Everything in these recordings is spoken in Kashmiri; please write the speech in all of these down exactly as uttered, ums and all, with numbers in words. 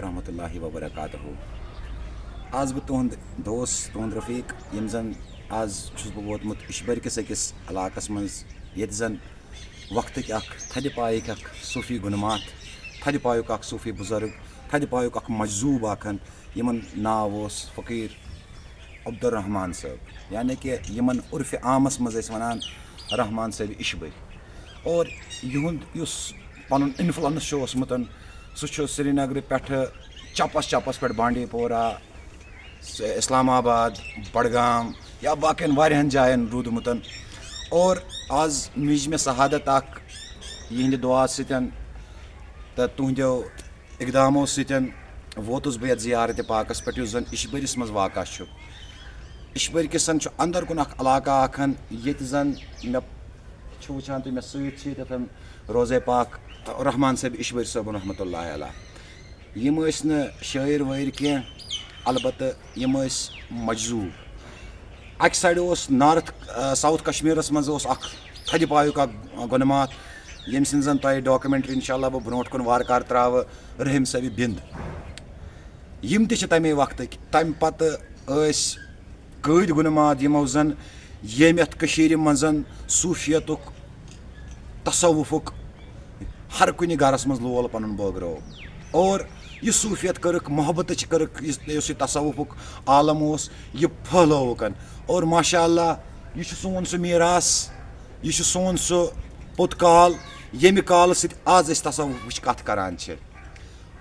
ورحمۃ اللہ وبرکاتہ۔ آز بہٕ تُہُنٛد دوست، تُہُنٛد رفیق، یِم زَن آز چھُس بہٕ ووتمُت اِشبٔرۍ کِس أکِس علاقَس منٛز، ییٚتہِ زَن وقتٕکۍ اَکھ تھدِ پایِکۍ اَکھ صوٗفی گُنماتھ، تھدِ پایُک اَکھ صوٗفی بُزرگ، تھدِ پایُک اَکھ مجذوٗب اَکھ، یِمَن ناو اوس فقیٖر عبدالرحمان صٲب، یعنی کہِ یِمَن عرفِ عامَس منٛز ٲسۍ وَنان رحمان صٲبِ اِشبٔرۍ۔ اور یِہُنٛد یُس پَنُن اِنفلَنس چھُ اوسمُت، سُہ چھُ سرینگرٕ پٮ۪ٹھٕ چَپَس چَپَس پٮ۪ٹھ بانڈی پورہ، س-، اسلام آباد، بڈگام یا باقین واریاہن جاین روٗدمُت۔ اور آز میج مےٚ سعادت اکھ یِہنٛدِ دُعا سۭتۍ تہٕ تُہنٛدیو اقدامو سۭتۍ ووتُس بہٕ یتھ زیارت پاکس پٮ۪ٹھ، یُس زن اِشبٔرِس منٛز واقع چھُ۔ اِشبٔرۍ کِسن چھُ اندر کُن اکھ علاقہٕ اکھ، ییٚتہِ زن مےٚ چھُ وٕچھان تُہۍ مےٚ سۭتۍ چھِ ییٚتٮ۪تھ روزے پاک رحمان صٲب اِشبٔرۍ صٲبُن رحمتہ اللہ علیہ۔ یِم ٲسۍ نہٕ شٲعر وٲعر کینٛہہ، البتہٕ یِم ٲسۍ مجذوٗب۔ اَکہِ سایڈٕ اوس نارتھ، آ، ساوُتھ کشمیٖرَس منٛز اوس اَکھ تھدِ پایُک اَکھ گۄنہٕ ماتھ، ییٚمہِ سٕنٛز زَن تۄہہِ ڈاکومنٹری اِنشاء اللہ بہٕ برونٛٹھ کُن وارٕ کارٕ ترٛاوٕ، رحیم صٲبِ بِنٛد۔ یِم تہِ چھِ تَمے وقتٕکۍ۔ تَمہِ پَتہٕ ٲسۍ کۭتۍ گُنہٕ ماتھ یِمو زَن ییٚمہِ یَتھ کٔشیٖرِ منٛز صوٗفیتُک، تصوفُک ہر کُنہِ گرس منٛز لول پنُن بٲگرٲو۔ اور یہِ صوٗفیت کٔرٕکھ، محبتٕچ کٔرٕکھ، یُس، یُس یہِ تصوفُک عالم اوس، یہِ پھٔہلٲوُکھ۔ اور ماشاء اللہ، یہِ چھُ سون سُہ میٖراث، یہِ چھُ سون سُہ پوٚت کال، ییٚمہِ کالہٕ سۭتۍ آز أسۍ تصوفٕچ کتھ کران چھِ۔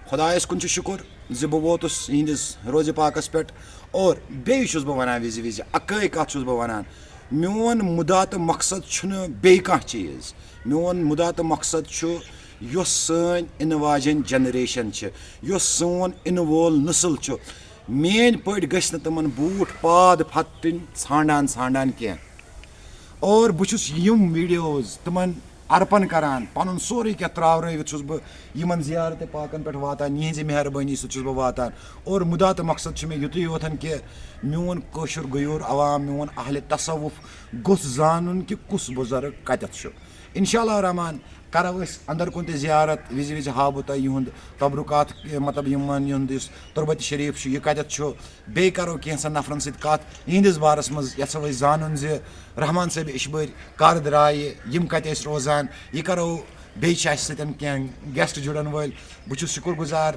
خۄدایَس کُن چھُ شُکُر زِ بہٕ ووتُس یِہِنٛدِس روزِ پاکَس پٮ۪ٹھ۔ اور بیٚیہِ چھُس بہٕ وَنان وِزِ وِزِ، اَکٲے کَتھ چھُس بہٕ وَنان، میون مُدا تہٕ مقصد چھُنہٕ بیٚیہِ کانٛہہ چیٖز۔ میون مُدا تہٕ مقصد چھُ یۄس سٲنۍ یِنہٕ واجٮ۪ن generation چھِ، یۄس سون یِنہٕ وول نسل چھُ، میٲنۍ پٲٹھۍ گٔژھۍ نہٕ تِمَن بوٗٹھ پاد پھَتٕنۍ ژھانٛڈان ژھانٛڈان کینٛہہ۔ اور بہٕ چھُس یِم videos تِمَن ارپن کران، پنُن سورُے کینٛہہ تراورٲوِتھ چھُس بہٕ یِمن زیارت پاکن پٮ۪ٹھ واتان، یِہنٛزِ مہربٲنی سۭتۍ چھُس بہٕ واتان۔ اور مُدا تہٕ مقصد چھُ مےٚ یُتُے یوتن کہِ میون کٲشُر غیوٗر عوام، میون اہلِ تصوف گوٚژھ زانُن کہِ کُس بُزرگ کتٮ۪تھ چھُ۔ انشاء اللہ الرحمن کرو أسۍ اندر کُن تہِ زیارت، وِزِ وِزِ ہاوٕ بہٕ تۄہہِ یِہُنٛد تبرُکات، مطلب یِمن یِہُنٛد یُس تربت شریف چھُ، یہِ کتٮ۪تھ چھُ۔ بیٚیہِ کرو کینٛژن نفرن سۭتۍ کتھ، یِہنٛدِس بارس منٛز یژھو أسۍ زانُن زِ رحمان صٲبِ اِشبٔرۍ کر درٛایہِ، یِم کتہِ ٲسۍ روزان۔ یہِ کرو، بیٚیہِ چھِ اسہِ سۭتۍ کینٛہہ guest جُڑن وٲلۍ۔ بہٕ چھُس شُکُر گُزار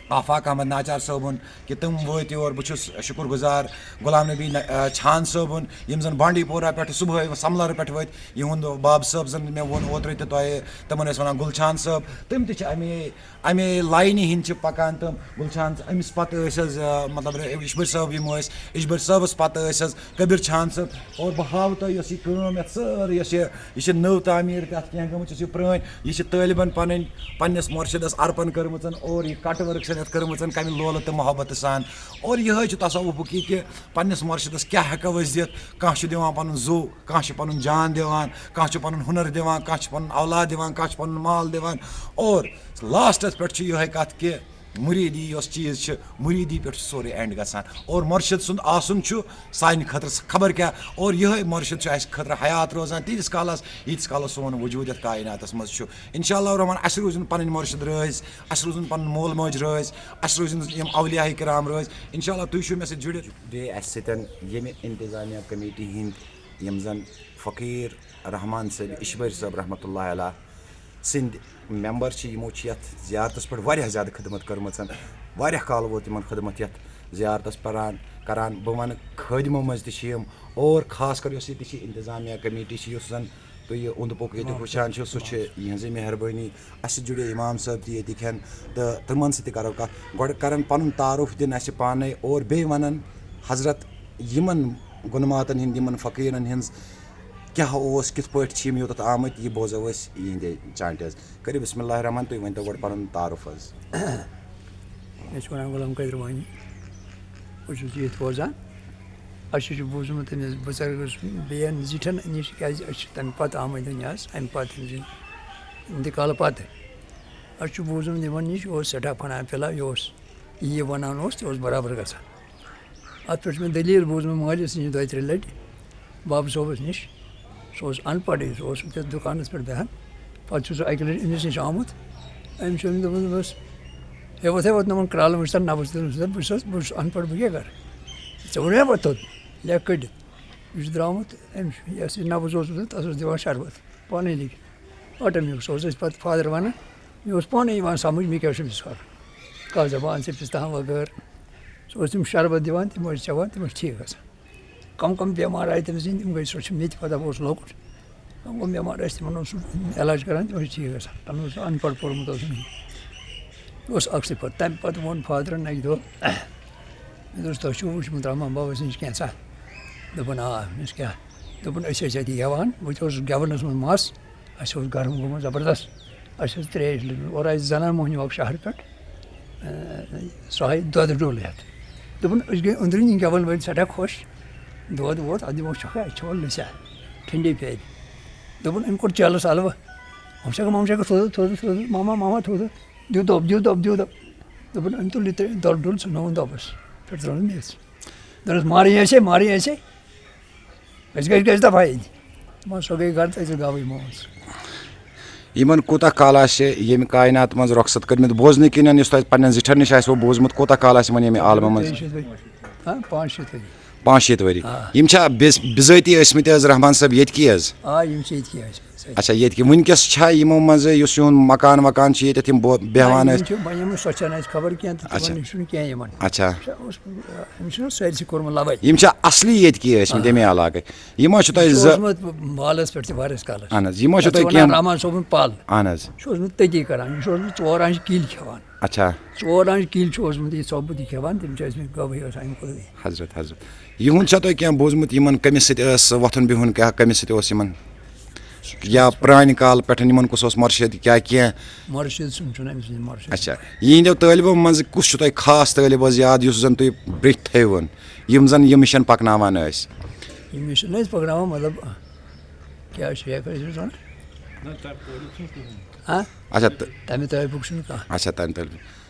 آفاق احمد ناچار صٲبُن کہِ تِم وٲتۍ یور۔ بہٕ چھُس شُکُر گُزار غلام نبی ن-، آ، چھان صٲبُن، یِم زن بانڈی پورہ پٮ۪ٹھٕ صبحٲے سملر پٮ۪ٹھ وٲتۍ۔ یِہُنٛد باب صٲب زن مےٚ ووٚن اوترٕ تہِ تۄہہِ، تِمن ٲسۍ ونان گُل چھان صٲب، تِم تہِ چھِ امے امے line ہِنٛدۍ چھِ پکان تِم۔ گُلشان، أمِس پتہٕ ٲسۍ حظ، آ، مطلب، اِشبٔرۍ صٲب یِم ٲسۍ، اِشبٔرۍ صٲبَس پتہٕ ٲسۍ حظ کبیر چھان صٲب۔ اور بہٕ ہاوٕ تۄہہِ یۄس یہِ کٲم یَتھ سٲرٕے، یۄس یہِ، یہِ چھِ نٔو تعمیٖر تَتھ کینٛہہ گٔمٕژ، یۄس یہِ پرٛٲنۍ، یہِ چھِ طٲلبَن پَنٕنۍ پنٛنِس مُرشِدَس اَرپَن کٔرمٕژ اور یہِ کَٹہٕ ؤرٕک چھَنہٕ یَتھ کٔرمٕژ کَمہِ لولہٕ تہٕ محبتہٕ سان۔ اور یِہوٚے چھُ تصوفُک یہِ کہِ پنٛنِس مُرشِدَس کیٛاہ ہٮ۪کو أسۍ دِتھ؟ کانٛہہ چھُ دِوان پَنُن زُو، کانٛہہ چھُ پَنُن جان دِوان، کانٛہہ چھُ پَنُن ہُنر دِوان، کانٛہہ چھُ پَنُن اولاد دِوان، کانٛہہ چھُ پَنُن مال دِوان۔ اور lastس پٮ۪ٹھ چھِ یِہوٚے کَتھ کہِ مُریٖدی یۄس چیٖز چھِ، مُریٖدی پٮ۪ٹھ چھُ سورُے end گژھان۔ اور مُرشِد سُنٛد آسُن چھُ سانہِ خٲطرٕ خبر کیٛاہ۔ اور یِہوٚے مُرشِد چھُ اَسہِ خٲطرٕ حیات روزان تیٖتِس کالَس، ییٖتِس کالَس سون وجوٗد یَتھ کائناتَس منٛز چھُ۔ انشاء اللہ الرحمن، اَسہِ روٗزِن پَنٕنۍ مُرشِد رٲضۍ، اَسہِ روٗزِن پَنٕنۍ مول موج رٲضۍ، اَسہِ روٗزِن یِم اولیاء کرام رٲضۍ۔ انشاء اللہ تُہۍ چھِو مےٚ سۭتۍ جُڑِتھ۔ بیٚیہِ اَسہِ سۭتۍ ییٚمہِ انتظامیہ کمیٹی ہِنٛدۍ یِم زَن فقیٖر رحمان صٲب، اِشبٔرۍ صٲب رحمتہ اللہ علیہ سٕنٛدۍ member چھِ، یِمو چھِ یَتھ زیارتَس پٮ۪ٹھ واریاہ زیادٕ خدمت کٔرمٕژ، واریاہ کال ووت یِمَن خدمت یَتھ زیارتَس پَران، کَران۔ بہٕ وَنہٕ خٲدمو منٛز تہِ چھِ یِم، اور خاص کر یۄس ییٚتہِ چھِ انتظامیہ کمیٹی چھِ، یُس زَن تُہۍ یہِ اوٚنٛد پوٚک ییٚتہِ وٕچھان چھِو، سُہ چھِ یِہٕنٛزٕے مہربٲنی۔ اَسہِ سۭتۍ جُڑے اِمام صٲب تہِ ییٚتِکۍ ہن، تہٕ تِمَن سۭتۍ تہِ کَرو کَتھ۔ گۄڈٕ کَرَن پَنُن تعارُف دِنۍ اَسہِ پانَے، اور بیٚیہِ وَنَن حضرت یِمَن گُنہٕ ماتَن ہِنٛدۍ، یِمَن فقیٖرَن ہِنٛز کیٛاہ اوس، کِتھ پٲٹھۍ چھِ یِم یوٚتَتھ آمٕتۍ، یہِ بوزو أسۍ یِہِنٛدے چانٹہِ حظ۔ کٔرِو بسم اللہ الرحمن، تُہۍ ؤنۍتو گۄڈٕ پَنُن تعارُف حظ۔ مےٚ چھِ وَنان غلام قٲدِر وانی۔ بہٕ چھُس ییٚتہِ روزان۔ اَسہِ چھُ بوٗزمُت أمِس بُزرگَس بیٚیَن زِٹھٮ۪ن نِش، کیٛازِ أسۍ چھِ تَمہِ پَتہٕ آمٕتۍ یور حظ، اَمہِ پَتہٕ أمۍ سٕنٛدِ اِنتِقالہٕ پَتہٕ۔ اَسہِ چھُ بوٗزمُت یِمَن نِش اوس سٮ۪ٹھاہ فنا فِلا، یہِ اوس، یہِ وَنان اوس، تہِ اوس برابر گژھان۔ اَتھ پٮ۪ٹھ چھِ مےٚ دٔلیٖل بوٗزمٕژ مٲلِس نِش دۄیہِ ترٛےٚ لَٹہِ، بابہٕ صٲبَس نِش۔ سُہ اوس اَن پَڑھٕے، سُہ اوس أکِس دُکانَس پٮ۪ٹھ بیٚہان۔ پَتہٕ چھُ سُہ اَکہِ لَٹہِ أمِس نِش آمُت۔ أمۍ چھُ أمِس دوٚپمُت، دوٚپمَس، ہے وۄتھ، ہے وۄتھ، نوٚمَن کرٛالہٕ وٕچھ سا، نَبٕز تہِ وٕچھ سا، بہٕ چھُس، بہٕ چھُس اَن پَڑھ، بہٕ کیٛاہ کَرٕ؟ ژےٚ ووٚنُے وۄتھ توٚت، لیکھ کٔڑِتھ۔ یہِ چھُ درٛامُت أمِس، یۄس یہِ نَبٕز اوس وٕچھان، تَس اوس دِوان شربت، پانَے لیٚکھِتھ۔ آٹومیٹِک، سُہ اوس اَسہِ پَتہٕ فادر وَنان، مےٚ اوس پانَے یِوان سَمٕجھ، مےٚ کیٛاہ چھُ أمِس کَرُن۔ کَتھ دَپان، ژےٚ پِستہٕ ہَن وغٲر۔ سُہ اوس تِم شربت دِوان، تِم ٲسۍ چٮ۪وان، تِم ٲسۍ ٹھیٖک گژھان۔ کم کم بٮ۪مار آیہِ تٔمِس زِندگی منٛز، سُہ چھُ مےٚ تہِ پَتہ، بہٕ اوسُس لۄکُٹ۔ کم کم بٮ۪مار ٲسۍ تِمَن اوس سُہ علاج کَران، تِم ٲسۍ ٹھیٖک گژھان۔ تَنہٕ اوس سُہ اَن پَڑھ پوٚرمُت اوس نہٕ۔ اوس اَکھ صِفت۔ تَمہِ پَتہٕ ووٚن فادرَن اَکہِ دۄہ، مےٚ دوٚپُس، "تۄہہِ چھُو وٕچھمُت رحمان بابَس نِش کینٛژھا؟" دوٚپُن، "آ۔" مےٚ دوٚپُس، "کیٛاہ؟" دوٚپُن، "أسۍ ٲسۍ اَتہِ گٮ۪وان، بہٕ تہِ اوسُس گٮ۪ونَس منٛز مَس، اَسہِ اوس گرم گوٚمُت زبردست، اَسہِ ٲس ترٛیش لٔجمٕژ، اورٕ آیہِ زنان مۄہنیو اَکھ شہرٕ پٮ۪ٹھ، اَ، سۄ آیہِ دۄدٕ ڈوٚل ہٮ۪تھ۔ دوٚپُن، أسۍ گٔے أنٛدرٕ، یِم گٮ۪وَن وٲلۍ سٮ۪ٹھاہ خۄش، دۄد وۄد، اَتھ دِمو چھۄکھا، اَسہِ چھِ وَلہٕ لٔسیا، ٹھنڈے پیٚیہِ۔ دوٚپُن، أمۍ کوٚر چیلَس اَلوٕ، مَمہٕ شکہٕ، مَمہٕ شکہٕ، تھوٚو، تھوٚو، تھوٚو، ماما، ماما، تھوٚو، تھوٚو، دیُت دۄب، دیُت دۄب، دیُت دۄب۔" دوٚپُن، أمۍ تُل یہِ ترٛےٚ دۄدٕ ڈوٚل، ژھُننووُن دۄبَس پٮ۪ٹھ، ترٛٲونَس میٚژ۔ دوٚپنَس، "مارٕے آسہِ، مارٕے آسہِ۔" أسۍ گٔے، گٔے دَفعہ ییٚتہِ۔ وۄنۍ سۄ گٔے گرٕ تہٕ أسۍ گٔے گاوٕے موج۔ یِمن کوٗتاہ کال آسہِ ییٚمہِ کائنات منٛز رۄخصت کٔرمٕتۍ بوزنہٕ کِنۍ، یُس تۄہہِ پننٮ۪ن زِٹھٮ۪ن نِش آسہِ وۄنۍ بوٗزمُت، کوٗتاہ کال آسہِ یِمن ییٚمہِ عالمہٕ منٛز؟ تیٚیہِ شیٚتھ ؤری۔ ہاں، پانٛژھ شیٚتھ ؤری۔ پانٛژھ شیٚتھ ؤری۔ آ۔ یِم چھا بِز-، بِذٲتی ٲسمٕتۍ حظ رحمان صٲب ییٚتکی حظ؟ آ، یِم چھِ ییٚتکی ٲسمٕتۍ۔ اچھا، ییٚتہِ کہِ وٕنکیٚس چھا یِمو منٛزٕ یُس یِہُنٛد مکان وکان چھُ ییٚتٮ۪تھ یِم بو-، بیٚہوان آ، یِم ٲسۍ؟ چھِ، وۄنۍ یِم سۄ چھَنہٕ اَسہِ خبر کینٛہہ تہٕ اچھا۔ تِمَن نِش چھُنہٕ کینٛہہ یِمَن۔ اچھا۔ چھا اوس، أمِس چھُنہ سٲرسٕے کوٚرمُت لَوَے۔ یِم چھا اَصلی ییٚتہِ کہِ ٲسمٕتۍ آ۔ تَمے علاقٕکۍ؟ یِم ما چھُ تۄہہِ یہِ چھُ زٕ؟ اوسمُت بالَس پٮ۪ٹھ تہِ واریاہَس کالَس۔ اَہَن حظ، یِم ما چھُ یَتھ تۄہہِ چھِ وَنان کینٛہہ؟ رحمان صٲبُن پَل۔ اَہَن حظ۔ چھُ اوسمُت تٔتی کَران، یہِ چھُ اوسمُت ژور آنٛچہِ کِلۍ کھٮ۪وان۔ اچھا۔ ژور آنٛچہِ کِلۍ چھُ اوسمُت یہِ ژۄپہٕ تہِ کھٮ۪وان، تِم چھِ ٲسمٕتۍ گٲوٕے یوت اَمہِ خٲطرٕ۔ حضرت، حضرت۔ یِہُنٛد چھا تۄہہِ کینٛہہ بوٗزمُت، یِمَن کٔمِس سۭتۍ ٲس وۄتھُن بِہُن، کیٛاہ کٔمِس سۭتۍ اوس یِمَن؟ یا پرٛانہِ کالہٕ پٮ۪ٹھ یِمَن کُس اوس مُرشِد، کیٛاہ کینٛہہ؟ مُرشِد سُنٛد چھُنہٕ أمِس نِش مُرشِد۔ اچھا، یِہِنٛدیو طٲلبو منٛزٕ کُس چھُ تۄہہِ خاص طٲلب حظ یاد، یُس زَن تُہۍ برٛونٛہہ تھٲوِوُن، یِم زَن یہِ مِشن پَکناوان ٲسۍ؟ یہِ مِشن ٲسۍ پَکناوان، مطلب، کیٛاہ چھُ یہِ، کیٛاہ چھِ أسۍ وَنان؟ نہ، تَمہِ طٲلبُک چھُنہٕ کٕہٕنۍ۔ ہاں؟ اچھا، تہٕ تَمہِ طٲلبُک چھُنہٕ کانٛہہ۔ اچھا، تَمہِ طٲلبُک۔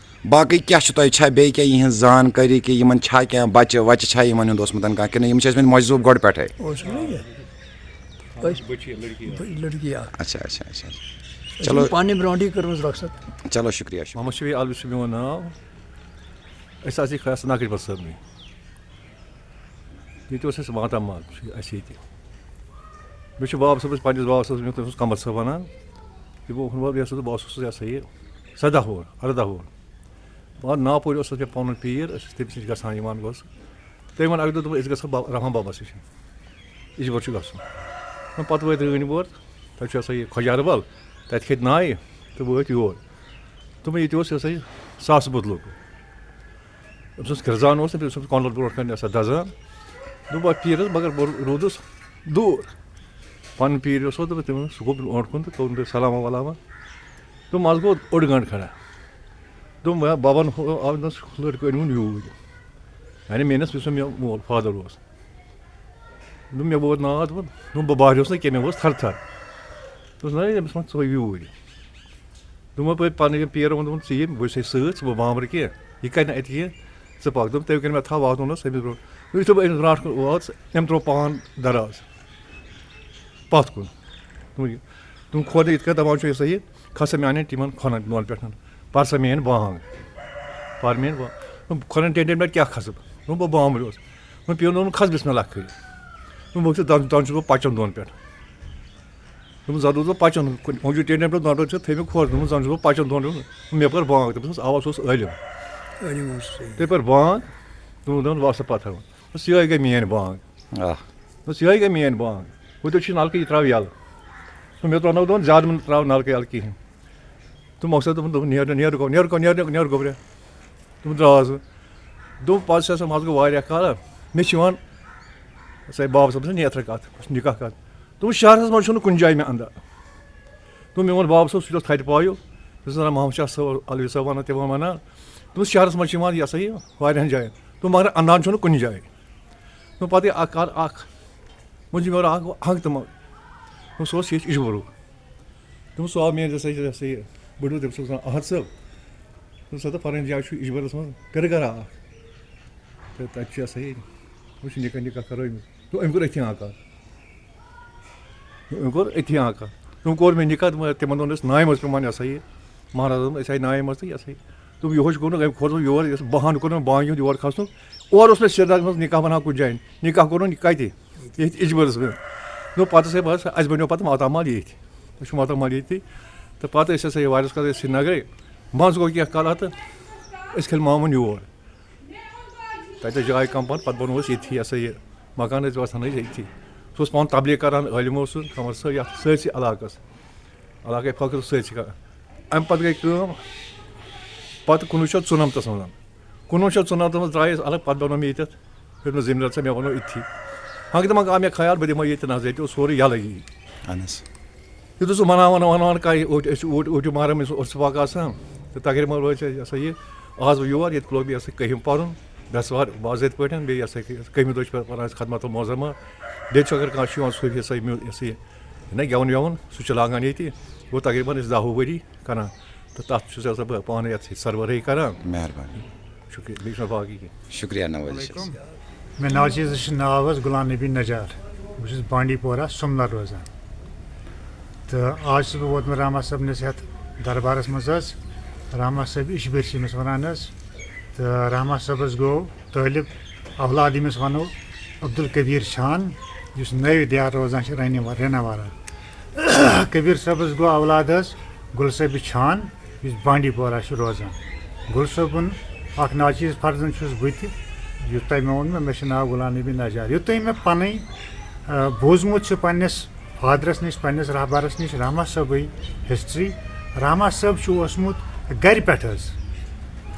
باقٕے کیٛاہ چھُ تۄہہِ، چھا بیٚیہِ کینٛہہ یِہِنٛز زانکٲری کہِ یِمَن چھا کینٛہہ بَچہِ وَچہِ چھا یِمَن ہُنٛد اوسمُت کانٛہہ کِنہٕ یِم چھِ ٲسمٕتۍ مجذوٗب گۄڈٕ پٮ۪ٹھَے؟ اوس نہٕ یہِ؟ أسۍ بٔچی لٔڑکی اَکھ۔ بٔ-، لٔڑکی اَکھ۔ اچھا، اچھا، اچھا۔ أسۍ چلو۔ چھِ پَنٕنہِ برونٛٹھٕے کٔرمٕژ رۄخصت۔ چلو، شُکریہ، شُکریہ۔ محمد شفیع عالوی چھُ میون ناو۔ أسۍ آسہٕ یہِ خاص ناقٕش بٹ صٲبنٕے۔ ییٚتہِ اوس اَسہِ ماتامال، چھُ اَسہِ ییٚتہِ۔ مےٚ چھُ باب صٲبَس، پنٛنِس باب صٲبَس، مےٚ اوس قمر صٲب وَنان، یہِ گوٚو اوٚہَن وَل، یہِ ہسا، بہٕ اوسُس، یہِ ہسا یہِ، سَداہ وُہُر، اَرداہ وُہُر۔ مگر ناپورِ اوس اَسہِ مےٚ پَنُن پیٖر، أسۍ ٲسۍ تٔمِس نِش گژھان یِوان گوٚژھ۔ تٔمۍ ووٚن اَکہِ دۄہ، دوٚپُن، "أسۍ گژھو با-، رحمان بابَس نِش۔ اِجبر چھُ گژھُن۔" وۄنۍ پَتہٕ وٲتۍ رٲنۍ بور، تَتہِ چھُ، یہِ ہسا یہِ، خۄجار بَل، تَتہِ کھٔتۍ نایہِ تہٕ وٲتۍ یور۔ دوٚپُن، ییٚتہِ اوس، یہِ ہسا یہِ، ساسہٕ بوٚد لوٚگ۔ أمۍ سٕنٛز کِرزان اوس نہٕ، أمۍ سٕنٛز کۄنٛڈل برونٛٹھ کَنہِ آسان دَزان۔ دوٚپ، "اَتھ پیٖرَس، مگر بہٕ روٗدُس دوٗر۔" پَنُن پیٖر یُس اوس، دوٚپُن، تٔمۍ ووٚن، سُہ گوٚو برونٛٹھ کُن تہٕ کوٚرُن تٔمۍ سلامہ ولامہ۔ دوٚپُن، منٛزٕ گوٚو اوٚڑ گٲنٛٹہٕ کھنٛڈا۔ دوٚپُن، مےٚ بَبَن ہُہ آو، دوٚپنَس، لٔڑکہٕ أنۍ وُن یوٗرۍ۔ یعنی میٛٲنِس یُس مےٚ مول فادر اوس۔ دوٚپُن، مےٚ ووت ناد، دوٚپُن، دوٚپُن، بہٕ بہریوس نہٕ کینٛہہ، مےٚ ؤژھ تھَر تھَر۔ دوٚپُس، نہ، أمِس وَن ژٕے یوٗرۍ۔ دوٚپمَو، پَتہٕ پَنٕنۍ یِم پیٖر ووٚن، دوٚپُن، ژٕ یہِ، بہٕ چھُسَے سۭتۍ، ژٕ مہٕ بامبر کینٛہہ، یہِ کَرِ نہٕ اَتہِ کینٛہہ، ژٕ پَکھ۔ دوٚپُن، تٔمۍ کٔرۍ مےٚ تھَپھ، واتنوونَس أمِس برونٛٹھ۔ یُتھُے بہٕ أمِس برونٛٹھ کُن ووت، أمۍ ترٛوو پان دَراز پَتھ کُن۔ دوٚپُن، یہِ، دوٚپُن، کھوٚر نہٕ یِتھ کٔنۍ دَپان چھُ، یہِ سا یہِ، کھَس سا میٛانٮ۪ن تِمَن کھۄنَن دۄن پٮ۪ٹھ، پَر سا میٛٲنۍ بانٛگ، پَر میٛٲنۍ بانٛگ۔ دوٚپُن، کھۄنَن ٹٮ۪ن ٹٮ۪ن پٮ۪ٹھ کیٛاہ کھَسہٕ بہٕ؟ دوٚپُن، بہٕ بامبریوس۔ دوٚپُن، پیوٚو نہٕ ووٚنُن، کھَس بِسمہِ اللہ کٔرِتھ۔ دوٚپُن، وۄنۍ چھُ دَنٛد، دَنٛد چھُس بہٕ پَچَن دۄن پٮ۪ٹھ۔ دوٚپمَس، زَدٕ اوس بہٕ پَچَن، کُنہِ موٗجوٗب ٹیٚنٛڈٮ۪ن پٮ۪ٹھ دۄن پٮ۪ٹھ چھِ تھٲیمٕتۍ کھۄر۔ دوٚپمَس، زَن چھُس بہٕ پَچَن دۄن پٮ۪ٹھ۔ مےٚ کٔر بانٛگ۔ دوٚپمَس، اَوا، سُہ اوس عٲلِم۔ عٲلِم اوس صحیح۔ تٔمۍ پٔر بانٛگ۔ دوٚپمَس، دوٚپمَس، وَس سا پَتھَر وۄنۍ۔ دوٚپمَس، یِہوٚے گٔے میٛٲنۍ بانٛگ۔ آہ۔ دوٚپمَس، یِہوٚے گٔے میٛٲنۍ بانٛگ۔ ہُہ تہِ چھُ نَلکہٕ، یہِ ترٛاو یَلہٕ۔ دوٚپمَس، مےٚ ترٛوو نَو دۄہَن زیادٕ، مےٚ نہٕ ترٛاو نَلکہٕ یَلہٕ کِہیٖنۍ۔ تہٕ مقصد دوٚپُن، دوٚپُن، "نیر، نیر گوٚبرا، نیر گوٚبرا، نیر گوٚبرا۔" دوٚپُن، درٛاس بہٕ۔ دوٚپُن، پَتہٕ چھِ آسان، منٛزٕ گوٚو واریاہ کال، مےٚ چھِ یِوان، سَے بابا صٲبَس سۭتۍ نیترٕ کَتھ، نِکاح کَتھ۔ دوٚپُن، "شہرَس منٛز چھُنہٕ کُنہِ جایہِ مےٚ اَنٛدٕ۔" دوٚپُن، "میون بابا صٲب، سُہ تہِ اوس تھَرِ پایُو، یُس زَن محمد شاہ صٲب، علوی صٲب وَنان، تِمَن وَنان۔ دوٚپُن، شہرَس منٛز چھِ یِوان، یہِ ہسا یہِ، واریاہَن جایَن۔ دوٚپُن، مگر اَنٛدان چھُنہٕ کُنہِ جایہِ۔" دوٚپُن، پَتہٕ گٔے اَکھ کال اَکھ، وۄنۍ چھُ مےٚ اَکھ ہنٛگ تہٕ منٛگ۔ دوٚپُن، سُہ اوس ییٚتہِ اِجبَرُک۔ دوٚپمَس، سُہ آو میٛٲنِس، یہِ ہسا یہِ، یہِ ہسا یہِ بٔڈِبَب، تٔمِس اوس ناو احد صٲب۔ دوٚپمَس، ہَتہٕ فَلٲنۍ جایہِ چھُ اِجبَرَس منٛز گَرٕ گَرٕ اَکھ۔ تہٕ تَتہِ چھُ، یہِ ہسا یہِ، وۄنۍ چھُ نِکاح، نِکاح کَرو أمِس۔ دوٚپُن، أمۍ کوٚر أتھی آنکار۔ دوٚپُن، أمۍ کوٚر أتھی آنکار۔ دوٚپُن، کوٚر مےٚ نِکاح، دوٚپُن، تِمَن دۄہَن ٲسۍ نایہِ منٛز پٮ۪وان، یہِ ہسا یہِ، مہراز دوٚپُن، أسۍ آیہِ نایہِ منٛز تہٕ یہِ ہسا یہِ۔ دوٚپُن، یِہوٚے چھُ گوٚمُت، أمۍ کھوٚت یور، یُس بہانہٕ کوٚرُن بانہِ ہُنٛد یور کھسنُک۔ اورٕ اوس مےٚ سرینگرَس منٛز نِکاح بَناوان کُنہِ جایہِ۔ نِکاح کوٚرُن یہِ کَتہِ؟ ییٚتہِ اِجبٲرِس منٛز۔ دوٚپ، پَتہٕ ہسا بہٕ ہسا، اَسہِ بَنیو پَتہٕ ماتامال ییٚتھۍ۔ أسۍ چھِ ماتامال ییٚتھی۔ تہٕ پَتہٕ ٲسۍ ہسا یہِ واریاہَس کالَس ٲسۍ سرینگرٕے۔ منٛزٕ گوٚو کینٛہہ کالہ تہٕ أسۍ کھٔتۍ مامُن یور۔ تَتہِ ٲس جاے کَم پَہَن، پَتہٕ بَنوو اَسہِ ییٚتھی ہسا یہِ مکان، ٲسۍ وَسان ٲسۍ ییٚتھی۔ سُہ اوس پَنُن تبلیغ کَران، عٲلِم اوس سُہ، کمر صٲب، یَتھ سٲرسٕے علاقَس۔ علاقے فخر سۭتۍ چھِ کران۔ اَمہِ پَتہٕ گٔے کٲم، پَتہٕ کُنوُہ شیٚتھ ژُنَمتَس منٛز، کُنوُہ شیٚتھ ژُنَمتَس منٛز درٛایہِ أسۍ الگ، پَتہٕ بَنوو مےٚ ییٚتٮ۪تھ، ہیوٚت مےٚ زٔمیٖندار صٲب، مےٚ وَنو أتھی۔ ہنٛگہٕ تہٕ منٛگہٕ آو مےٚ خیال، بہٕ دِمہٕ ہا ییٚتہِ نظر، ییٚتہِ اوس سورُے یَلہٕ یی۔ اَہَن حظ۔ یُتھ اوس سُہ وَنان، وَنان، وَنان، وَنان، کَے اوٗٹۍ، أسۍ چھِ اوٗٹۍ، اوٗٹۍ ماران، أسۍ اوس اوٚرسہٕ پَکان آسان۔ تہٕ تقریٖباً روزِ اَسہِ، یہِ ہسا یہِ، آز بہٕ یور، ییٚتہِ لوگ مےٚ یہِ ہسا یہِ کٔہِم پَرُن، دَسوار باضٲبطہٕ پٲٹھۍ، بیٚیہِ یہِ ہسا یہِ کٔہمہِ دۄہ چھِ پَران أسۍ خدمت المعظمہ۔ بیٚیہِ چھُ اگر کانٛہہ چھُ یِوان صوٗفی ہسا یہِ میون، یہِ ہسا یہِ نہ گٮ۪وُن وٮ۪وُن، سُہ چھُ لاگان ییٚتہِ۔ گوٚو تقریٖباً أسۍ دَہ وُہ ؤری کران۔ تہٕ تَتھ چھُس ہسا بہٕ پانہٕ یَتھ سۭتۍ سربرٲہی کران۔ مہربٲنی۔ شُکریہ، بیٚیہِ چھُنہٕ باقٕے کینٛہہ۔ شُکریہ نوٲزی صٲب۔ مےٚ ناو چھِ، یہِ چھِ ناو حظ غلام نبی نجار۔ بہٕ چھُس بانڈی پورہ سُمنَر روزان۔ تہٕ آز چھُس بہٕ ووتمُت رحمان صٲبنِس یَتھ دربارَس منٛز حظ۔ رحمان صٲب اِشبِر چھِ أمِس وَنان حظ۔ تہٕ رحمان صٲبَس گوٚو طٲلب اولاد، ییٚمِس وَنو عبدالکبیر چھان، یُس نٔوۍ دیار روزان چھِ رینی-، ریناوارہ۔ کبیر صٲبَس گوٚو اولاد حظ گُل صٲبِ چھان، یُس بانڈی پورہ چھُ روزان۔ گُل صٲبُن اَکھ ناچیز فرزند چھُس بہٕ تہِ۔ یُتھ تۄہہِ مےٚ ووٚنمو، مےٚ چھُ ناو غلام نبی نجار۔ یُتھ تۄہہِ مےٚ پَنٕنۍ، آ، بوٗزمُت چھُ پنٛنِس فادرَس نِش، پنٛنِس رہبرَس نِش، رحمان صٲبٕے ہسٹری۔ رحمان صٲب چھُ اوسمُت گَرِ پٮ۪ٹھ حظ،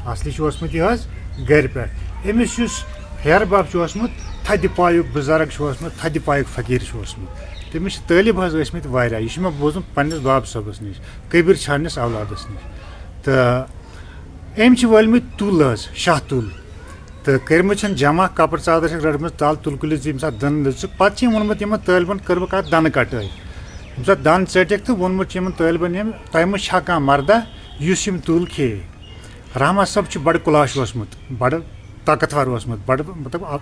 اَصلی چھُ اوسمُت یہِ حظ گَرِ پٮ۪ٹھ۔ أمِس یُس ہیرٕ باب چھُ اوسمُت، تھدِ پایُک بُزرگ چھُ اوسمُت، تھدِ پایُک فقیٖر چھُ اوسمُت۔ تٔمِس چھِ طٲلب حظ ٲسمٕتۍ واریاہ۔ یہِ چھُ مےٚ بوٗزمُت پنٛنِس باب صٲبَس نِش، کبیر چھانِس اولادَس نِش۔ تہٕ أمۍ چھِ وٲلمٕتۍ تُل حظ، شاہ تُل۔ تہٕ کٔرمٕژ چھَن جمع، کپر ژادر چھَکھ رٔٹمٕژ تَل، تُل کُلِس ییٚمہِ ساتہٕ دَنہٕ لٔژٕکھ، پَتہٕ چھِ یِمَن ووٚنمُت یِمَن طٲلبَن، کٔر بہٕ کَتھ دَنہٕ کَٹٲے۔ ییٚمہِ ساتہٕ دَنہٕ ژٔٹِکھ تہٕ ووٚنمُت چھِ یِمَن طٲلبَن، یِم، تۄہہِ منٛز چھا کانٛہہ مَردا یُس یِم تُل کھیٚیہِ؟ رحمان صٲب چھُ بَڑٕ کُلاش اوسمُت، بَڑٕ طاقتور اوسمُت، بَڑٕ، مطلب، اَ-،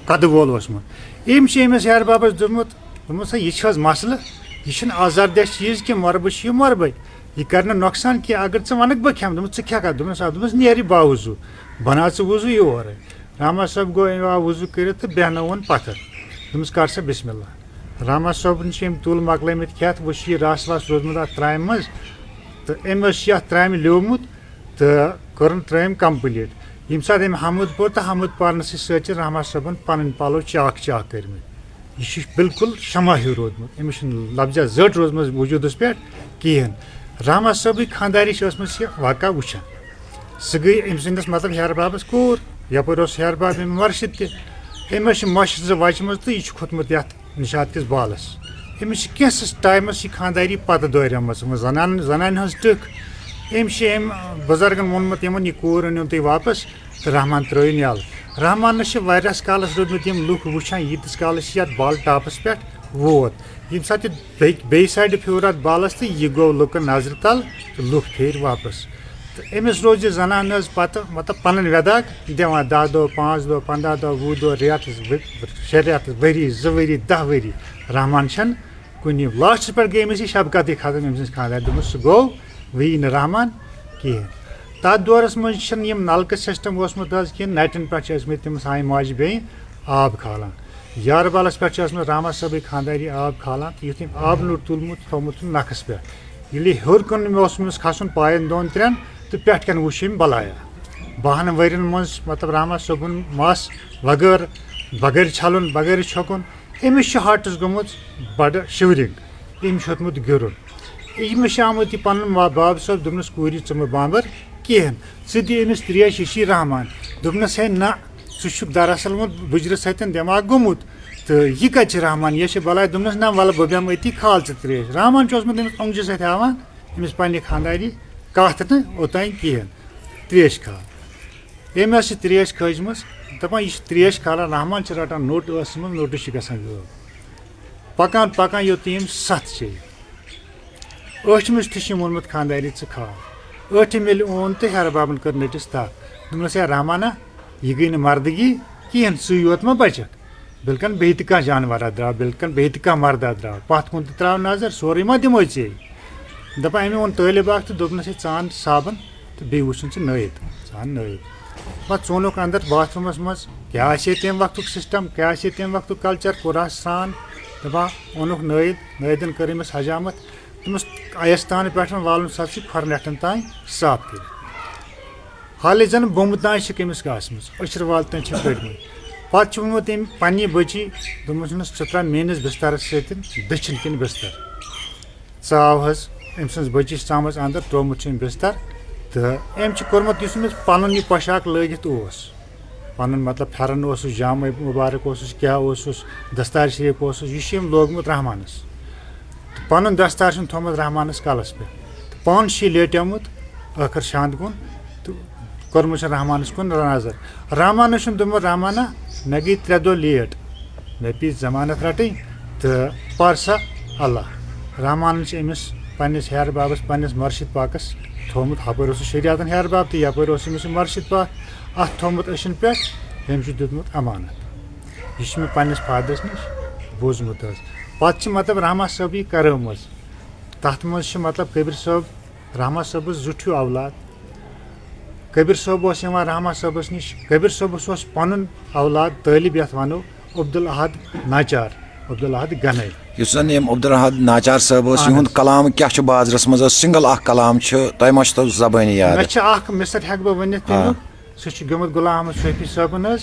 قدٕ وول اوسمُت۔ أمۍ چھِ أمِس یارٕ بابَس دیُتمُت، دوٚپمَس، "ہے، یہِ چھِ حظ مسلہٕ؟ یہِ چھِنہٕ آزار دہ چیٖز کینٛہہ، مۄربہٕ چھِ یہِ مۄربَے۔ یہِ کَرِ نہٕ نۄقصان کینٛہہ، اگر ژٕ وَنَکھ بہٕ کھٮ۪مہٕ۔" دوٚپمَس، "ژٕ کھٮ۪کھا؟" دوٚپمَس، "آ۔" دوٚپمَس، "نیر یہِ باو وضوٗ، بَناو ژٕ وضوٗ یورَے۔" رحمان صٲب گوٚو أمۍ آو وضوٗ کٔرِتھ تہٕ بیٚہنووُن پَتھَر۔ دوٚپمَس، "کَر سا بسم اللہ۔" رحمان صٲبَن چھِ أمۍ تُل مۄکلٲومٕتۍ کھٮ۪تھ، وۄنۍ چھُ یہِ رَس وَس روٗدمُت اَتھ ترٛامہِ منٛز۔ تہٕ أمۍ اوس یہِ اَتھ ترٛامہِ لیومُت تہٕ کٔرٕن ترٛٲمۍ complete۔ ییٚمہِ ساتہٕ أمۍ حمد پوٚر تہٕ حمد پَرنَس سۭتۍ سۭتۍ چھِ رحمان صٲبَن پَنٕنۍ پَلو چاک چاک کٔرمٕتۍ۔ یہِ چھُ بالکل شمع ہیوٗ روٗدمُت، أمِس چھُنہٕ لفظہ زٔٹ روٗزمٕژ وجوٗدَس پٮ۪ٹھ کِہیٖنۍ۔ رحمان صٲبٕنۍ خانٛداری چھِ ٲسمٕژ یہِ واقعہ وٕچھان۔ سُہ گٔے أمۍ سٕنٛدِس، مطلب، ہیرٕ بابَس کوٗر، یَپٲرۍ اوس ہیرٕ باب أمۍ مۄرشِد تہِ۔ أمۍ ٲس یہِ مۄشہِ زٕ وَچمٕژ تہٕ یہِ چھُ کھوٚتمُت یَتھ نِشاط کِس بالَس۔ أمِس چھِ کینٛژھس ٹایمَس یہِ خانٛداری پَتہٕ دورٮ۪مٕژ، یِمَن زَنان، زَنانہِ ہٕنٛز ٹٕکھ۔ أمۍ چھِ أمۍ بُزرگَن ووٚنمُت، یِمَن، "یہِ کوٗر أنِو تُہۍ واپَس تہٕ رحمان ترٛٲیِن یَلہٕ۔" رحمانَس چھِ واریاہَس کالَس روٗدمٕتۍ یِم لُکھ وٕچھان، ییٖتِس کالَس یہِ یَتھ بال ٹاپَس پٮ۪ٹھ ووت۔ ییٚمہِ ساتہٕ یہِ بیٚیہِ، بیٚیہِ سایڈٕ پھیوٗر اَتھ بالَس تہٕ یہِ گوٚو لُکَن نظرِ تَل تہٕ لُکھ پھیٖرۍ واپَس۔ تہٕ أمِس روٗز یہِ زَنان حظ پَتہٕ، مطلب، پَنٕنۍ وٮ۪داکھ دِوان، دَہ دۄہ، پانٛژھ دۄہ، پنٛداہ دۄہ، وُہ دۄہ، رٮ۪تھ، وِ-، شےٚ رٮ۪تھ، ؤری، زٕ ؤری، دَہ ؤری۔ رحمان چھَنہٕ کُنہِ۔ لاسٹَس پٮ۪ٹھ گٔے أمِس یہِ شفقتٕے ختم أمۍ سٕنٛز خانٛدارِ، دوٚپمَس، "سُہ گوٚو، وۄنۍ یی نہٕ رحمان کِہیٖنۍ۔" تَتھ دورَس منٛز چھِنہٕ یِم نَلکہٕ سِسٹَم اوسمُت حظ کِہیٖنۍ، نَٹٮ۪ن پٮ۪ٹھ چھِ ٲسمٕتۍ تِم سانہِ ماجہِ بیٚنہِ آب کھالان۔ یارٕ بالَس پٮ۪ٹھ چھِ ٲسمٕژ رحمان صٲبٕنۍ خانٛداری آب کھالان، تہٕ یُتھ أمۍ آب لوٚٹ تُلمُت، تھوٚومُت چھُ نَکھَس پٮ۪ٹھ۔ ییٚلہِ یہِ ہیوٚر کُن مےٚ اوس أمِس کھَسُن پایَن دۄن ترٛٮ۪ن، تہٕ پٮ۪ٹھ کَنۍ وٕچھ أمۍ بَلایا۔ بَہَن ؤرِین منٛز، مطلب، رحمان صٲبُن مَس وغٲر، بغٲر چھَلُن، بغٲر چھۄکُن، أمِس چھُ ہارٹَس گوٚمُت بَڑٕ شِورِنٛگ، أمِس چھُ ہیوٚتمُت گِرُن۔ أمِس چھُ آمُت یہِ پَنُن ما-، باب صٲب، دوٚپنَس، "کوٗر یہِ ژٕ مہٕ بامبَر کِہیٖنۍ، ژٕ دِ أمِس ترٛیش، یہِ چھِ رحمان۔" دوٚپنَس، "ہے نہ، ژٕ چھُکھ دراصل وۄنۍ بُجرٕ سۭتۍ دٮ۪ماغ گوٚمُت، تہٕ یہِ کَتہِ چھِ رحمان، یہِ چھِ بَلاے۔" دوٚپنَس، "نہ، وَلہٕ بہٕ بیٚہمہٕ أتی، کھال ژٕ ترٛیش۔" رحمان چھُ اوسمُت أمِس اوٚنٛگجہِ سۭتۍ ہاوان أمِس پنٛنہِ خانٛداری کَتھ نہٕ اوٚتام کِہیٖنۍ، ترٛیش کھال۔ أمۍ ٲس یہِ ترٛیش کھٲجمٕژ، دَپان، "یہِ چھِ ترٛیش کھالان۔" رحمان چھِ رَٹان نوٚٹ ٲسَس منٛز، نوٚٹٕس چھِ گژھان غٲب۔ پَکان پَکان یوٚت تٔمۍ سَتھ چیٚیہِ۔ ٲٹھمِس تہِ چھِ یِمَن ووٚنمُت خانٛداری، "ژٕ کھال۔" ٲٹھِم ییٚلہِ اوٚن تہٕ ہیرٕ بابَن کٔر نٔٹِس تَتھ۔ دوٚپنَس، "ہے رحمانہ، یہِ گٔے نہٕ مردگی کِہیٖنۍ، ژٕے یوت ما بَچَکھ؟ بِلکُل بیٚیہِ تہِ کانٛہہ جانوَرا درٛاو، بِلکُل بیٚیہِ تہِ کانٛہہ مردا درٛاو، پَتھ کُن تہِ ترٛاو نظر، سورُے ما دِمو ژےٚ؟" دَپان، أمۍ اوٚن طٲلب اَکھ تہٕ دوٚپنَس، "ہے ژٕ اَن صابَن، تہٕ بیٚیہِ وٕچھُن ژٕ نٲیِد، ژٕ اَن نٲیِد۔ پَتہٕ ژٕ اوٚنُکھ اَندَر باتھ روٗمَس منٛز، کیٛاہ آسہِ ہے تَمہِ وقتُک سِسٹَم، کیٛاہ آسہِ ہے تَمہِ وقتُک کَلچَر، کوٚر آسہِ سرٛان، دَپان اوٚنُکھ نٲیِد، نٲیِدَن کٔر أمِس حجامَت، تٔمِس آیَس تانہٕ پٮ۪ٹھ والُن سَتھ چھِ کھۄرَن ہٮ۪ٹھَن تام صاف کٔرِتھ۔ حالٕے زَن بُمبہٕ تام چھِکھ أمِس کاسمٕژ، أچھِر وال تام چھِکھ کٔڑمٕتۍ۔ پَتہٕ چھُ ووٚنمُت أمۍ پنٛنہِ بٔچی، دوٚپمُت چھُنَس، "ژٕ ترٛاو میٛٲنِس بِستَرَس سۭتۍ دٔچھِنۍ کِنۍ بِستَر۔" ژاو حظ أمۍ سٕنٛز بٔچی چھِ ژامٕژ اَندَر، ترٛوومُت چھُ أمۍ بِستَر، تہٕ أمۍ چھُ کوٚرمُت یُس أمِس پَنُن یہِ پوشاک لٲگِتھ اوس، پَنُن مطلب پھٮ۪رَن اوسُس، جامہٕ مُبارک اوسُس، کیٛاہ اوسُس، دستار شریٖف اوسُس، یہِ چھُ أمۍ لوگمُت رحمانَس۔ تہٕ پَنُن دستار چھُن تھوٚومُت رحمانَس کَلَس پٮ۪ٹھ۔ تہٕ پانہٕ چھُ یہِ لیٹیومُت ٲخٕر شانٛد کُن تہٕ کوٚرمُت چھُ رحمانَس کُن نظر۔ رحمانَس چھُن دوٚپمُت، "رحمانہ، مےٚ گٔے ترٛےٚ دۄہ لیٹ، مےٚ پیٚیہِ ضمانت رَٹٕنۍ تہٕ پَر سا اللہ۔" رحمانَن چھِ أمِس پنٛنِس ہیرٕ بابَس، پنٛنِس مُرشِد پاکَس تھوٚومُت، ہَپٲرۍ اوسُس شریعتَن ہیرٕ باب تہٕ یَپٲرۍ اوس أمِس یہِ مُرشِد پاک، اَتھ تھوٚومُت أچھَن پٮ۪ٹھ، أمۍ چھُ دیُتمُت امانت۔ یہِ چھُ مےٚ پنٛنِس فادرَس نِش بوٗزمُت حظ۔ پَتہٕ چھِ مطلب رحمان صٲبٕے کرٲمٕژ۔ تَتھ منٛز چھِ مطلب کبیر صٲب، رحمان صٲبَس زُٹھ ہیوٗ اولاد۔ کبیر صٲب اوس یِوان رحمان صٲبَس نِش۔ کبیر صٲبَس اوس پَنُن اولاد طٲلب یَتھ وَنو عبدالاحد ناچار، عبدالاحد گنَے۔ یُس زَن یِم عبدالاحد ناچار صٲب اوس، اہن یِہُنٛد حظ۔ کلام کیٛاہ چھُ بازرَس منٛز؟ حظ، سِنٛگل اَکھ کلام چھُ، تۄہہِ ما چھُ تَتھ زبٲنی یاد؟ مےٚ چھِ اَکھ مِسٕر ہٮ۪کہٕ بہٕ ؤنِتھ آ۔ تَمیُک۔ سُہ چھُ گوٚمُت غلام احمد صوفی صٲبُن حظ۔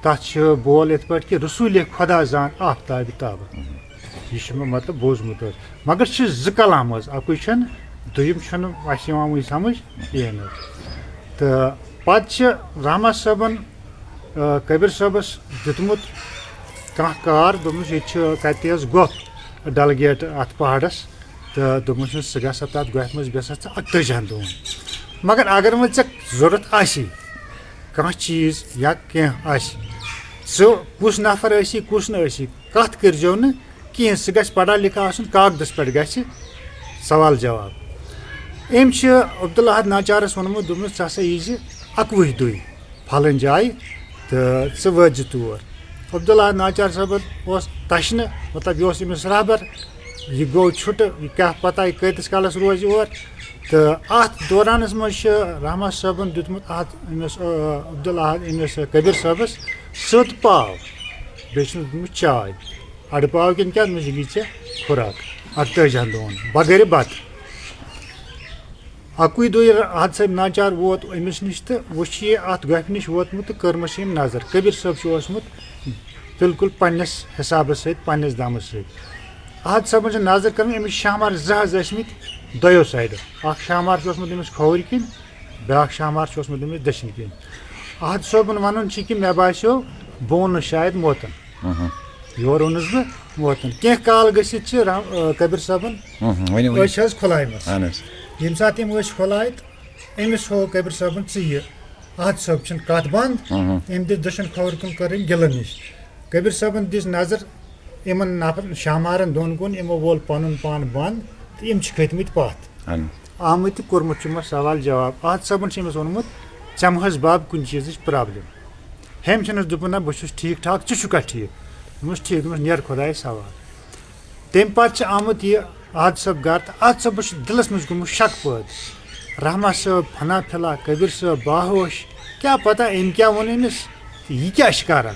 تَتھ چھُ بول یِتھ پٲٹھۍ کہِ رسوٗلِ خۄدا زان آفتابِ تابہٕ۔ یہِ چھُ مےٚ مطلب بوٗزمُت حظ۔ مگر چھِ زٕ کلام حظ، اَکُے چھُنہٕ، دوٚیِم چھُنہٕ اَسہِ یِوان وٕنہِ سمجھ کِہیٖنۍ حظ۔ تہٕ پَتہٕ چھِ رحمان صٲبَن، آ، کبیر صٲبَس دیُتمُت کانٛہہ کار، دوٚپمُس، "ییٚتہِ چھُ کَتہِ حظ گۄپھ ڈل گیٹ اَتھ پہاڑَس۔" تہٕ دوٚپمُت چھُس، "ژٕ گژھ سا تَتھ گۄپھِ منٛز، بیٚہہ سا ژٕ اَکتٲجِہَن دۄہَن۔" مگر اگر وۄنۍ ژےٚ ضوٚرَتھ آسی کانٛہہ چیٖز یا کینٛہہ آسہِ، ژٕ کُس نفر ٲسی، کُس نہٕ ٲسی، کَتھ کٔرۍزیو نہٕ کِہیٖنۍ۔ سُہ گژھِ پَڑھا لِکھا آسُن، کاغدَس پٮ۪ٹھ گژھِ سوال جواب۔ أمۍ چھِ عبدالاحد ناچارَس ووٚنمُت، دوٚپمُت، "ژٕ ہسا ییٖزِ اَکوُہہِ دۄہہِ فلٲنۍ جایہِ تہٕ ژٕ وٲتۍ زِ تور۔" عبدالاحد ناچار صٲبَن اوس تَشنہٕ، مطلب، یہِ اوس أمِس رہبر، یہِ گوٚو چھُٹہٕ، یہِ کیٛاہ پَتہ، یہِ کۭتِس کالَس روزِ اور۔ تہٕ اَتھ دورانَس منٛز چھِ رحمان صٲبَن دیُتمُت اَتھ أمِس، آ، عبدالاحد، أمِس کبیر صٲبَس سیوٚد پاو، بیٚیہِ چھُنَس دیُتمُت چاے۔ اَڑٕ پاو کِنہٕ کیٛاہ، دوٚپمَس، "یہِ گٔے ژےٚ خوراک اَکتٲجِہَن دۄہَن بغٲرِ بَتہٕ۔" اَکُے دۄہ ییٚلہِ احد صٲب ناچار ووت أمِس نِش تہٕ وٕچھ یہِ اَتھ گۄپھِ نِش ووتمُت تہٕ کٔرمَس أمۍ نظر۔ کبیر صٲب چھُ اوسمُت بالکل پنٛنِس حسابَس سۭتۍ، پنٛنِس دَمَس سۭتۍ۔ احد صٲبَن چھِ نظر کٔرمٕژ، أمِس شاہمار زٕ حظ ٲسۍمٕتۍ دۄیو سایڈو۔ اَکھ شاہمار چھُ اوسمُت أمِس کھووٕرۍ کِنۍ، بیٛاکھ شاہمار چھُ اوسمُت أمِس دٔچھِنۍ کِنۍ۔ احد صٲبُن وَنُن چھُ کہِ مےٚ باسیو بہٕ ووٚنُس شاید موتَن۔ یور اوٚنُس بہٕ ووتُن۔ کینٛہہ کال گٔژھِتھ چھِ رحم-، آ، کبیر صٲبَن ہُم، ہُم، ؤنِو، ؤنِو۔ أچھ حظ کھُلایمَژٕ۔ اہن حظ۔ ییٚمہِ ساتہٕ یِم أچھ کھُلایہِ تہٕ أمِس ہوو کبیر صٲبَن ژٕ یہِ۔ احد صٲب چھِنہٕ کَتھ بنٛد۔ ہُم، ہُم۔ أمۍ دِژ دٔچھُن کھووُر کُن کٔر أمۍ گِلہٕ نِش۔ کبیر صٲبَن دِژ نظر یِمَن نفرَن، شاہمارَن دۄن کُن، یِمو وول پَنُن پان بنٛد تہٕ یِم چھِ کھٔتۍمٕتۍ پَتھ۔ اہن۔ آمٕتۍ تہٕ کوٚرمُت چھُ یِمو سوال جواب۔ احد صٲبَن چھُ أمِس ووٚنمُت، "ژےٚ مہ حظ بَب کُنہِ چیٖزٕچ problem۔" ہیٚمۍ چھُنَس دوٚپُن، "نہ، بہٕ چھُس ٹھیٖک ٹھاک، ژٕ چھُکھا ٹھیٖک؟" دوٚپمَس، "ٹھیٖک۔" دوٚپمَس، "نیر خۄدایَس حوالہٕ۔" تَمہِ پَتہٕ چھِ آمُت یہِ احد صٲب گَرٕ تہٕ احد صٲبَس چھُ دِلَس منٛز گوٚمُت شک پٲدٕ۔ رحمان صٲب فنا فِلا، کبیر صٲب باہوش، کیٛاہ پَتہ أمۍ کیٛاہ ووٚن أمِس تہٕ یہِ کیٛاہ چھِ کَران؟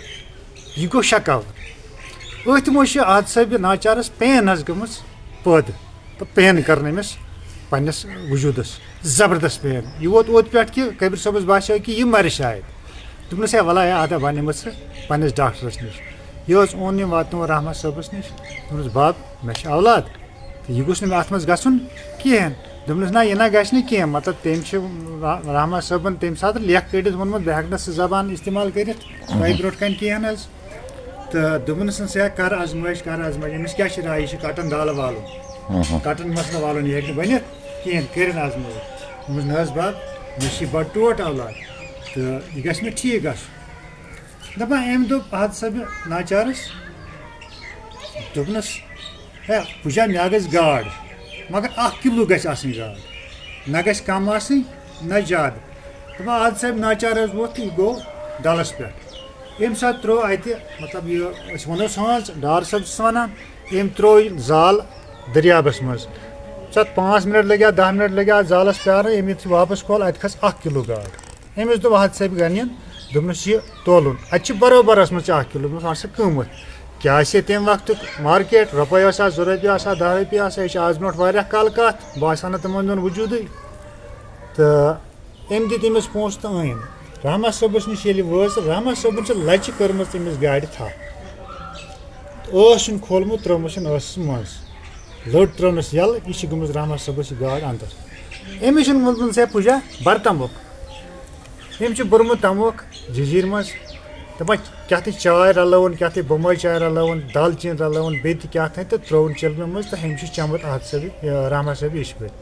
یہِ گوٚو شک آوُر۔ أتھۍ منٛز چھِ احد صٲبہِ ناچارَس pain حظ گٔمٕژ پٲدٕ۔ تہٕ pain کٔرٕن أمِس پنٛنِس وجوٗدَس زبردست pain۔ یہِ ووت اوٚت پٮ۪ٹھ کہِ کبیر صٲبَس باسیو کہِ یہِ مَرِ شاید۔ دوٚپنَس، "ہے وَلہ ہے، اَدٕ ہا بَنہِ أمِس ژٕ پنٛنِس ڈاکٹرَس نِش۔" یہِ اوس اوٚن یہِ واتنووُن رحمان صٲبَس نِش۔ دوٚپنَس، "بَب، مےٚ چھِ اولاد، تہٕ یہِ گوٚژھ نہٕ مےٚ اَتھ منٛز گژھُن کِہیٖنۍ۔" دوٚپنَس، "نہ، یہِ نہ گژھِ نہٕ کینٛہہ۔" مطلب، تٔمۍ چھِ را-، رحمان صٲبَن تَمہِ ساتہٕ لیکھ کٔڑِتھ ووٚنمُت، "بہٕ ہٮ۪کہٕ نہٕ سُہ زبان استعمال کٔرِتھ تۄہہِ برونٛٹھ کَنہِ کِہیٖنۍ حظ۔" تہٕ دوٚپنَس، "ژٕ ہا کَر آزمٲیِش، کَر آزمٲیِش، أمِس کیٛاہ چھِ راے، یہِ چھِ کَٹَن دالہٕ والُن، ہُم۔ کَٹَن مسلہٕ والُن، یہِ ہیٚکہِ نہٕ بٔنِتھ کِہیٖنۍ، کٔرِن آزمٲیِش۔" دوٚپمَس، "نہ حظ بَب، مےٚ چھِ بَڑٕ ٹوٹھ اولاد تہٕ یہِ گژھِ مےٚ ٹھیٖک گژھُن۔" دَپان أمۍ دوٚپ احد صٲبہِ ناچارَس، دوٚپنَس، "ہے پُجا، مےٚ گژھِ گاڈ، مگر اَکھ کِلوٗ گژھِ آسٕنۍ گاڈ، نہ گژھِ کَم آسٕنۍ نہ زیادٕ۔" دَپان احد صٲب ناچار حظ ووت تہٕ یہِ گوٚو ڈَلَس پٮ۪ٹھ۔ ییٚمہِ ساتہٕ ترٛوو اَتہِ، مطلب، یہِ أسۍ وَنو سٲنٛز، ڈار صٲب چھُس وَنان، أمۍ ترٛوو یہِ زال دٔریابَس منٛز۔ ژٕ اَتھ پانٛژھ مِنٹ لٔگۍ اَتھ، دَہ مِنٹ لٔگۍ اَتھ زالَس پیاران، ییٚمہِ یُتھ یہِ واپَس کھول، اَتہِ کھَس اَکھ کِلوٗ گاڈ۔ أمِس دوٚپ حد صٲب گَنِیَن، دوٚپنَس، "یہِ تولُن، اَتہِ چھِ برابر ٲسمٕژ ژےٚ اَکھ کِلوٗ۔" دوٚپنَس، "اَتھ چھِ قۭمَتھ۔" کیٛاہ آسہِ ہے تَمہِ وقتُک مارکیٹ، رۄپَے ٲس آسہٕ، زٕ رۄپیہِ آسہٕ، دَہ رۄپیہِ آسہٕ، یہِ چھِ آز برونٛٹھ واریاہ کال کَتھ، بہٕ آسہٕ ہا نہٕ تِمَن دۄہَن وجوٗدٕے۔ تہٕ أمۍ دِتۍ أمِس پونٛسہٕ تہٕ أنۍ۔ رحمان صٲبَس نِش ییٚلہِ وٲژ، رحمان صٲبَن چھِ لَچہِ کٔرمٕژ أمِس گاڑِ تھَپھ۔ ٲس چھُن کھولمُت، ترٲومٕژ چھُن ٲسَس منٛز۔ لٔٹ ترٲونَس یَلہٕ، یہِ چھِ گٔمٕژ رحمان صٲبَس یہِ گاڈ اَندَر۔ أمِس چھُنہٕ ووٚنمُت، "ژےٚ پُجا، بَر تَموکھ۔" أمۍ چھُ بوٚرمُت تَموکھ جٔزیٖرِ منٛز۔ دَپان، کیٛاہ تھٕے چاے رَلٲوٕن، کیٛاہ تھٕے بۄمبَے چاے رَلٲوٕن، دالچیٖن رَلٲوٕن، بیٚیہِ تہِ کیٛاہ تھٕے تہٕ ترٲوٕن چِلمہِ منٛز تہٕ أمۍ چھُ چٮ۪مُت احد صٲبٕنۍ، یہِ، رحمان صٲبٕنۍ یِشہِ پٲٹھۍ۔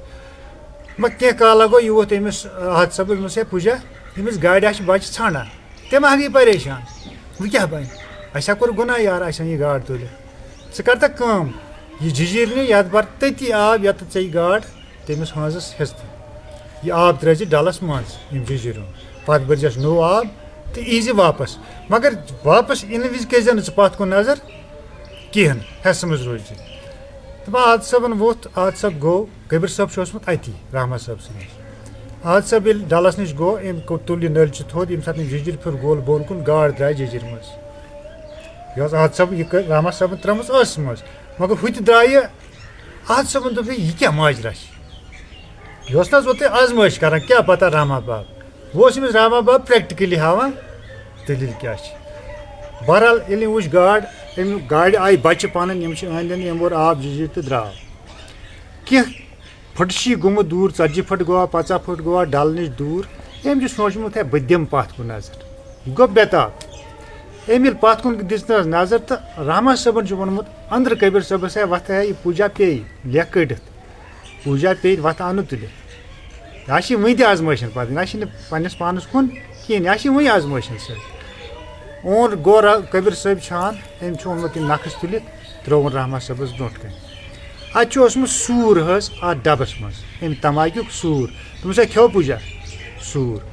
مگر کینٛہہ کال گوٚو، یہِ ووت أمِس، احد صٲبَس، دوٚپمَس، "ہے پُجا، أمِس گاڑِ ہا چھِ بَچہِ ژھانٛڈان۔" تٔمۍ اکھ گٔے پریشان، وۄنۍ کیٛاہ بَنہِ؟ اَسہِ ہا کوٚر گُناہ یار، اَسہِ أنۍ یہِ گاڈ تُلِتھ۔ ژٕ کر تہٕ کٲم، یہِ جٔزیٖر نہِ یَتھ بَر تٔتی آب، یَتَتھ ژےٚ یہِ گاڈ تٔمِس ہٲنزَس ہٮ۪ژٕتھ۔ یہِ آب ترٛٲوزِ ڈَلَس منٛز، ییٚمہِ جٔزیٖرُن۔ پَتہٕ بٔرۍزٮ۪س نوٚو آب تہٕ ییٖزِ واپَس۔ مگر واپَس یِنہٕ وِزِ کٔرۍزِ نہٕ ژٕ پَتھ کُن نظر کِہیٖنۍ، ہٮ۪سہٕ منٛز روٗزِ۔ دَپان، احد صٲبَن ووٚتھ، احد صٲب گوٚو۔ کبیر صٲب چھُ اوسمُت اَتی، رحمان صٲب سٕنٛدِ نِش۔ احد صٲب ییٚلہِ ڈَلَس نِش گوٚو، أمۍ کوٚر، تُل یہِ نٔلۍ چہِ تھوٚد، ییٚمہِ ساتہٕ أمۍ جٔزیٖرِ پھیوٚر گول بۄن کُن، گاڈ درٛاے جٔزیٖرِ منٛز۔ یہِ ٲس احد صٲب، یہِ کٔر رحمان صٲبَن ترٲومٕژ ٲسَس منٛز۔ مگر ہُہ تہِ درٛایہِ، احد صٲبَن دوٚپ، "ہے، یہِ کیٛاہ ماجرا چھِ؟" یہِ اوس نہ حظ اوترٕ آزمٲیِش کَران، کیٛاہ پَتہ رحمان باب۔ وۄنۍ اوس أمِس رحمان باب practically ہاوان دٔلیٖل کیٛاہ چھِ۔ بہرحال، ییٚلہِ أمۍ وٕچھ گاڈ، أمۍ گاڑِ آیہِ بَچہِ پَنٕنۍ، یِم چھِ أنٛدۍ أنٛدۍ، أمۍ ووٚر آب جٔزیٖرِ تہٕ درٛاو۔ کینٛہہ پھٕٹہٕ چھِ یہِ گوٚمُت دوٗر، ژَتجی پھٕٹہٕ گوٚوا، پنٛژاہ پھٕٹہٕ گوٚوا ڈَل نِش دوٗر۔ أمۍ چھُ سوٗنٛچمُت، "ہے، بہٕ دِمہٕ پَتھ کُن نظر۔" یہِ گوٚو بے تاب۔ أمۍ ییٚلہِ پَتھ کُن دِژنَس نظر تہٕ رحمان صٲبَن چھُ ووٚنمُت أنٛدرٕ کبیر صٲبَس، "ہے، وۄتھ ہے، یہِ پوٗجا پیٚیہِ، لیکھ کٔڑِتھ۔ پوٗجا پیٚیہِ، وۄتھ اَنُن تُلِتھ۔ یہِ چھِ وٕنہِ تہِ آزمٲیشَن پَتہٕ، یہِ چھِنہٕ پنٛنِس پانَس کُن کِہیٖنۍ، یہِ چھِ وٕنہِ آزمٲیشَن سۭتۍ۔" اور گوٚو را-، کبیر صٲب چھان، أمۍ چھُ اوٚنمُت یہِ نَقٕش تُلِتھ، ترٛووُن رحمان صٲبَس برونٛٹھ کَنہِ۔ اَتہِ چھُ اوسمُت سوٗر حظ اَتھ ڈَبَس منٛز، أمۍ تَماکیُک سوٗر۔ دوٚپمَس، "ہے، کھیو پوٗجا سوٗر؟"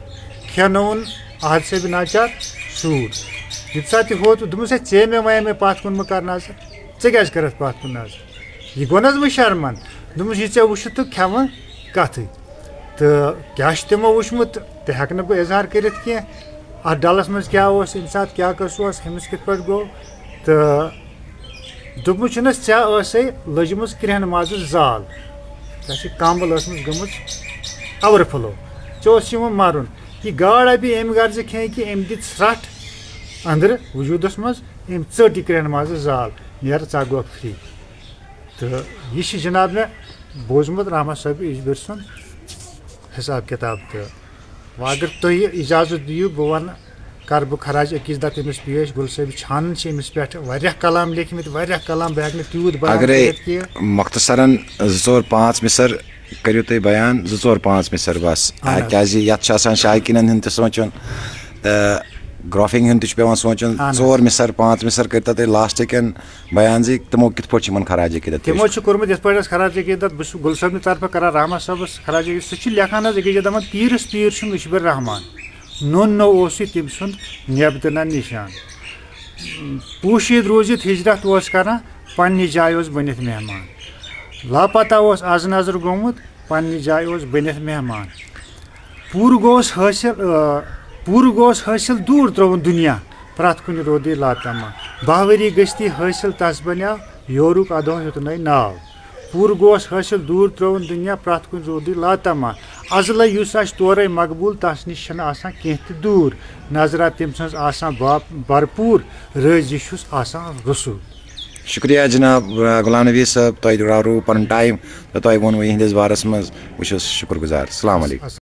کھٮ۪نووُن احد صٲبہِ ناچار سوٗر۔ ییٚمہِ ساتہٕ تہِ ہوت، دوٚپمَس، "ہے، ژےٚ مےٚ وَنے مےٚ پَتھ کُن مہٕ کَر نظر، ژٕ کیٛازِ کَرَتھ پَتھ کُن نظر؟" یہِ گوٚو نہ حظ وۄنۍ شرمن۔ دوٚپمَس، "یہِ ژےٚ وٕچھُتھ تہٕ کھٮ۪وان کَتھٕے۔ تہٕ کیٛاہ چھُ تِمو وٕچھمُت، تہِ ہٮ۪کہٕ نہٕ بہٕ اظہار کٔرِتھ کینٛہہ۔ اَتھ ڈَلَس منٛز کیٛاہ اوس، اَمہِ ساتہٕ کیٛاہ قٕصہٕ اوس، ہُمِس کِتھ پٲٹھۍ گوٚو۔" تہٕ دوٚپمُت چھُنَس، "ژےٚ ٲسَے لٔجمٕژ کرٛٮ۪ہن مازَس زال، ژےٚ چھِ کامبل ٲسمٕژ گٔمٕژ overflow، ژےٚ اوس یِوان مَرُن۔ یہِ گاڈ اَپہِ اَمہِ غرضہٕ کھیٚے کہِ أمۍ دِژ ژھرٛٹھ أنٛدرٕ وجوٗدَس منٛز، أمۍ ژٔٹ یہِ کرٛٮ۪ہن مازَس زال، نیرٕ ژٕ گوٚکھ free۔" تہٕ یہِ چھِ جناب مےٚ بوٗزمُت رحمت صٲبہِ یِجبِر سُنٛد حساب کِتاب تہٕ۔ وۄنۍ اگر تُہۍ اجازت دِیِو، بہٕ وَنہٕ، کَرٕ بہٕ خراج عقیدت أمِس پیش۔ گُل صٲبہِ چھانَن چھِ أمِس پٮ۪ٹھ واریاہ کلام لیکھمٕتۍ، واریاہ کلام، بہٕ ہٮ۪کہٕ نہٕ تیوٗت بیان اگرے کٔرِتھ کینٛہہ۔ مۄختصراً زٕ ژور پانٛژھ مِصر کٔرِو تُہۍ بیان، زٕ ژور پانٛژھ مِصر بس۔ اہن حظ۔ کیٛازِ یَتھ چھُ آسان شایقیٖنَن ہُنٛد تہِ سونٛچُن تہٕ گرافِنٛگ ہُنٛد تہِ چھُ پٮ۪وان سونٛچُن۔ اہن حظ۔ ژور مِصر، پانٛژھ مِصر کٔرۍتو تُہۍ لاسٹٕکٮ۪ن بیان زِ تِمو کِتھ پٲٹھۍ چھِ یِمن خراج عقیدت پیش تِمو کوٚرمُت۔ چھُ کوٚرمُت یِتھ پٲٹھۍ اَسہِ خراج عقیدت، بہٕ چھُس گُل صٲبنہِ طرفہٕ کران رحمان صٲبس خراج عقیدت۔ سُہ چھُ لیکھان حظ أکِس جایہِ دَپان، "تیٖرس تیٖر چھُم یِشبِر رحمان، نوٚن نوٚو اوس یہِ تٔمۍ سُنٛد نیبہٕ تہٕ نہ نِشان۔ پوٗشِد روٗزِتھ ہجرت اوس کران، پننہِ جایہِ اوس بٔنِتھ مہمان۔ لاپتہ اوس از نظر گوٚمُت، پننہِ جایہِ اوس بٔنِتھ مہمان۔" پوٗرٕ گوس حٲصِل، آ، پوٗرٕ گوس حٲصِل دوٗر ترٛووُن دُنیا، پرٛٮ۪تھ کُنہِ رودٕے لاتما۔ باہ ؤری گٔژھتھی حٲصِل تس بنیٛاو، یورُک ادو ہیوٚتنَے ناو۔ پوٗرٕ گوس حٲصِل دوٗر ترٛووُن دُنیا، پرٛٮ۪تھ کُنہِ رودٕے لاتما۔ ازلے یُس آسہِ تورے مقبوٗل، تس نِش چھَنہٕ آسان کینٛہہ تہِ دوٗر۔ نظرا تٔمۍ سٕنٛز آسان با-، بھرپوٗر، رٲضی چھُس آسان رسوٗل۔ شُکریہ جناب، آ، غلام نبی صٲب، تۄہہِ دیُتوٕ پنُن ٹایم تہٕ تۄہہِ ووٚنوٕ یِہنٛدِس بارس منٛز۔ بہٕ چھُس شُکر گُزار۔ السلام علیکم۔